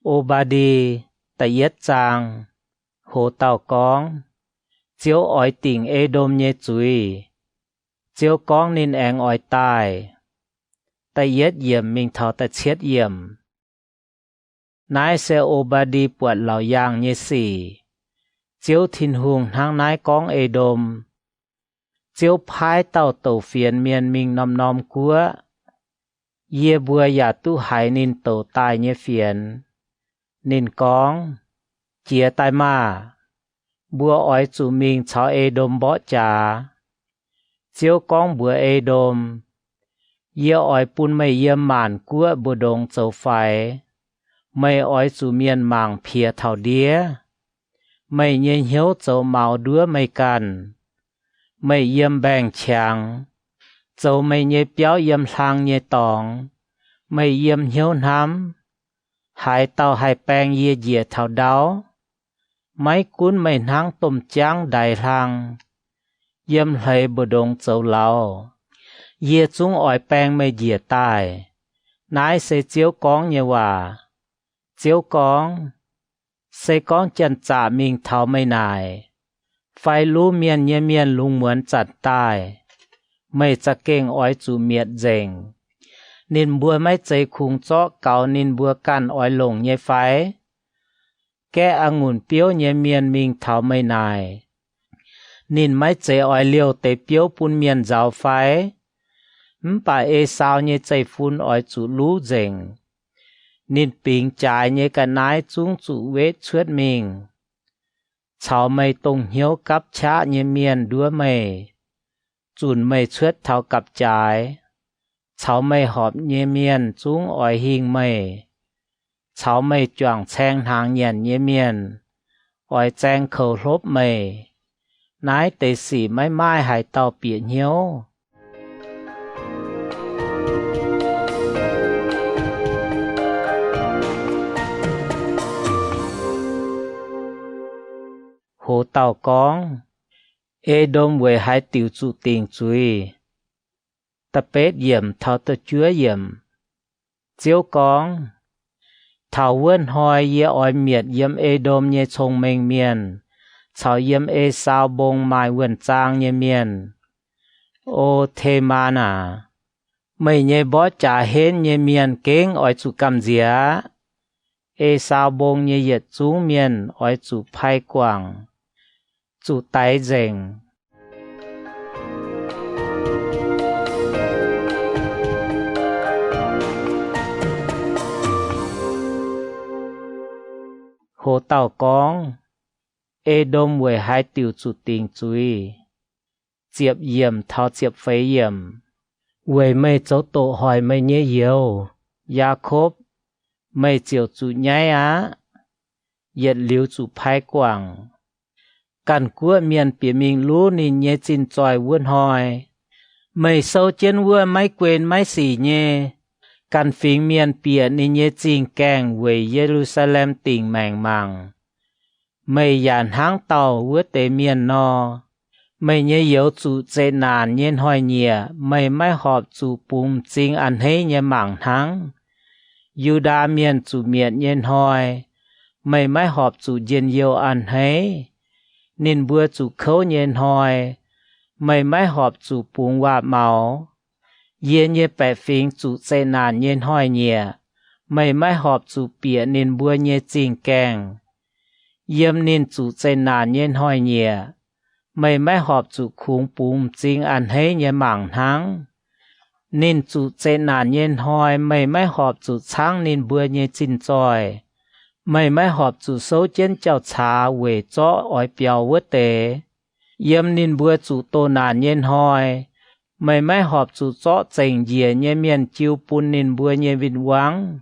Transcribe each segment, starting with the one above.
O^mbaa^ndi, da'yietv zaang. Hoz dauh gorngv, Ziouv oix dingc E^ndom nyei zuiz. Ziouv gorngv ninh aengx oix daaih. Da'yietv yiemc mingh taux da'cietv yiemc. Naaiv se O^mbaa^ndi buatc laauc yaangh nyei sic. Ziouv Tin-Hungh hnangv naaiv gorngv E^ndom. Ziouv paaiv dauh douc fienx mienh mingh norm-norm guoqv. Yie mbuo yaac duqv haiz ninh douc daaih nyei fienx. Ninh gorngv, Jiez daaih maah! Mbuo oix zuqc mingh caux E^ndom mborqv jaax. Ziouv gorngv mbuox E^ndom, Yie oix bun meih yiem maanc guoqv mbu'ndongx zoux faix. Meih oix zuqc mienh mangc piex taux ndiev. Meih nyei hnyouv zoux maux nduov meih ganh. Meih yiem mbaengx-qangx, zoux meih nyei biauv yiem hlang nyei dorngx. Meih yiem hnyouv hnamv, Haaix dauh haih baeng yie njiec taux ndau? Maiv gunv meih hnangv domh jaangv ndaix hlang, yiem hleix mbu'ndongx zoux lauz, yie zungv oix baeng meih njiec daaih. Naaiv se Ziouv gorngv nyei waac. Ziouv gorngv, Se gorngv janx-zaqc mingh taux meih naaic, fai luv mienh nyei mienh lungh muonz zanc daaih, meih za'gengh oix zuqc mietc nzengc. Ninh mbuo maiv zeiz kungx zorqv gaux ninh mbuo ganh oix longc nyei fai? Gaeqv a'ngunc biouv nyei mienh mingh taux meih naaic, ninh maiv zeiz oix liouh deix biouv bun mienh nzauz fai? Mv baac Esaau nyei zeiv-fun oix zuqc luv nzengc. Ninh bingx jaaix nyei ga'naaiv zungv zuqc wetv cuotv mingh. Caux meih dongh hnyouv gapv qaqv nyei mienh nduov meih, zunc meih cuotv taux gapv-jaaix. Caux meih horpc nyei mienh zungv oix hingh meih. Caux meih juangc caeng hnaangx nyanc nyei mienh oix zaeng koux hlopv meih. Naaiv deix sic maiv maaih haaix dauh bieqc hnyouv. Hoz dauh gorngv, E^ndom weic haaix diuc zuqc dingc zuiz? Da'betv yiemc taux da'juov yiemc. Ziouv gorngv, Taux wuov hnoi yie oix mietc yiem E^ndom nyei cong-mengh mienh caux yiem Esaau Mbong maaih wuonh zaang nyei mienh. O Temaan aac, meih nyei mborqv jaax henv nyei mienh gengh oix zuqc gamh nziex aqv. Esaau Mbong nyei yietc zungv mienh oix zuqc pai guangc, zuqc daix nzengc. Hoz dauh gorngv, E^ndom weic haaix diuc zuqc dingc zuiz? Ziepc yiemc taux ziepc feix yiemc. Weic meih zoux doqc hoic meih nyei youz, Yaakopv, meih ziouc zuqc nyaiv aqv. Yietc liuz zuqc pai guangc. Ganh guoqv mienh bieqc mingh luv ninh nyei zinh zoih wuov hnoi, meih souv jienv wuov maiv guen maiv sic nyei. Ganh fingx mienh bieqc ninh nyei zingh gaengh weic Ye^lu^saa^lem Dingc maengc mangc. Meih yaac hnangv dauh wuov deix mienh nor. Meih nyei youz zuqc zeqc naanc nyei hnoi-nyieqc, meih maiv horpc zuqc bungx m'zing a'hneiv nyei mangc hnangv. Yu^ndaa Mienh zuqc mietc nyei hnoi, meih maiv horpc zuqc njien-youh a'hneiv. Ninh mbuo zuqc kouv nyei hnoi, meih maiv horpc zuqc bungx waac-maux. Yie nyei baeqc fingx zuqc zeqc naanc nyei hnoi-nyieqc, meih maiv horpc zuqc bieqc ninh mbuo nyei zingh gaengh. Yiem ninh zuqc zeqc naanc nyei hnoi-nyieqc, meih maiv horpc zuqc kungx bungx m'zing a'hneiv nyei mangc hnangv. Ninh zuqc zeqc naanc nyei hnoi, meih maiv horpc zuqc caangv ninh mbuo nyei zinh zoih. Meih maiv horpc zuqc souv jienv jauv-caax weic zorqv oix biaux wuov deix. Yiem ninh mbuo zuqc doh naanc nyei hnoi, meih maiv horpc zuqc zorqv zengc njiec nyei mienh jiu bun ninh mbuo nyei win-wangv.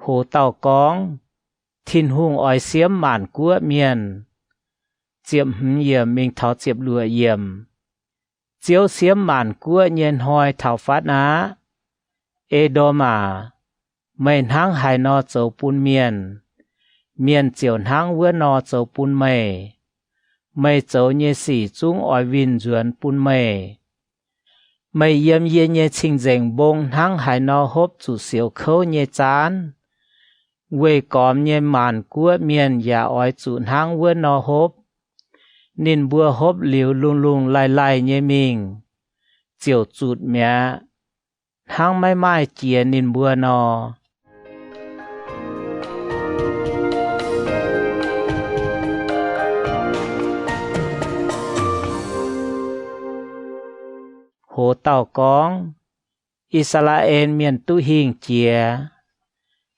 Hoz dauh gorngv, Tin-Hungh oix siemv maanc guoqv mienh. Ziepc hmz yiemc mingh taux ziepc luoqc yiemc. Ziouv siemv maanc guoqv nyei hnoi taux fatv aqv. E^ndom aac, meih hnangv haaix nor zoux bun mienh, mienh ziouc hnangv wuov nor zoux bun meih. meih zoux nyei sic zungv oix winh nzuonx bun meih. Meih yiem yie nyei cing-nzengc mbong hnangv haaix nor hopv zuqc siouc kouv nyei zaanv. Weih gormx nyei maanc guoqv mienh yaac oix zuqc hnangv wuov nor hopv. Ninh mbuo hopv liuz lungh lungh laih laih nyei mingh, ziouc zutc mi'aqv, hnangv maiv maaih jiex ninh mbuo nor. Hoz dauh gorngv, I^saa^laa^en Mienh duqv hingh jiex.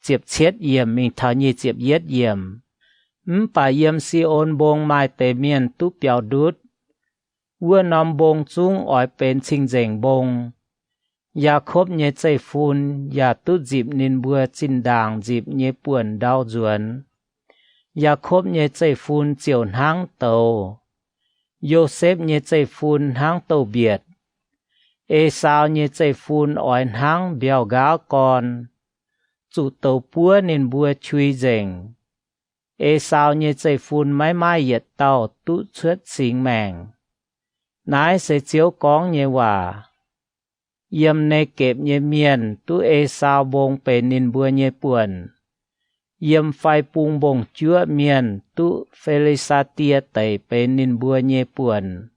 Ziepc cietv yiemc mingh taux nyic ziepc yietv yiemc. Mv baac yiem Si^on Mbong maaih deix mienh duqv biaux ndutv. Wuov norm mbong zungv oix benx cing-nzengc mbong. Yaakopv nyei zeiv-fun yaac duqv nzipc ninh mbuo zinh ndaangc nzipc nyei buonc ndau nzuonx. Yaakopv nyei zeiv-fun ziouc hnangv douz. Yosepv nyei zeiv-fun hnangv douz-mbietc. Esaau nyei zeiv-fun oix hnangv mbiauh nqaauv gorn, zuqc douz buov ninh mbuo qui nzengc. Esaau nyei zeiv-fun maiv maaih yietc dauh duqv cuotv singx maengc. Naaiv se Ziouv gorngv nyei waac. Yiem Negepc nyei mienh duqv Esaau Mbong benx ninh mbuo nyei buonc. Yiem fai bung mbong-juoqv mienh duqv Fi^li^saa^die Deic benx ninh mbuo nyei buonc.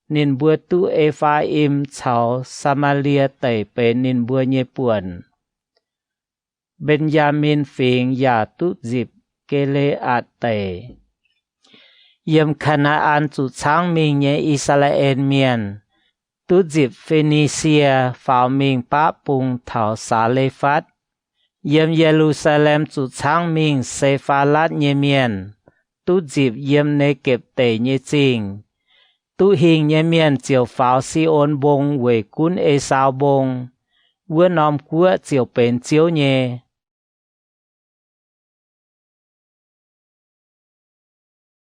Ninh mbuo duqv E^faa^im caux Saa^maa^lie Deic benx ninh mbuo nyei buonc. Mben^yaa^min Fingx yaac duqv nzipc Gi^le^aatc Deic. Yiem Kaa^naa^an zuqc caangv mingh nyei I^saa^laa^en Mienh duqv nzipc Fi^ni^sie faaux mingh baqv bung taux Saa^le^fatv. Yiem Ye^lu^saa^lem zuqc caangv mingh Se^faa^latv nyei mienh duqv nzipc yiem Negepc Deic nyei zingh. Duqv hingh nyei mienh ziouc faaux Si^on Mbong weic gunv Esaau Mbong. Wuov norm guoqv ziouc benx Ziouv nyei.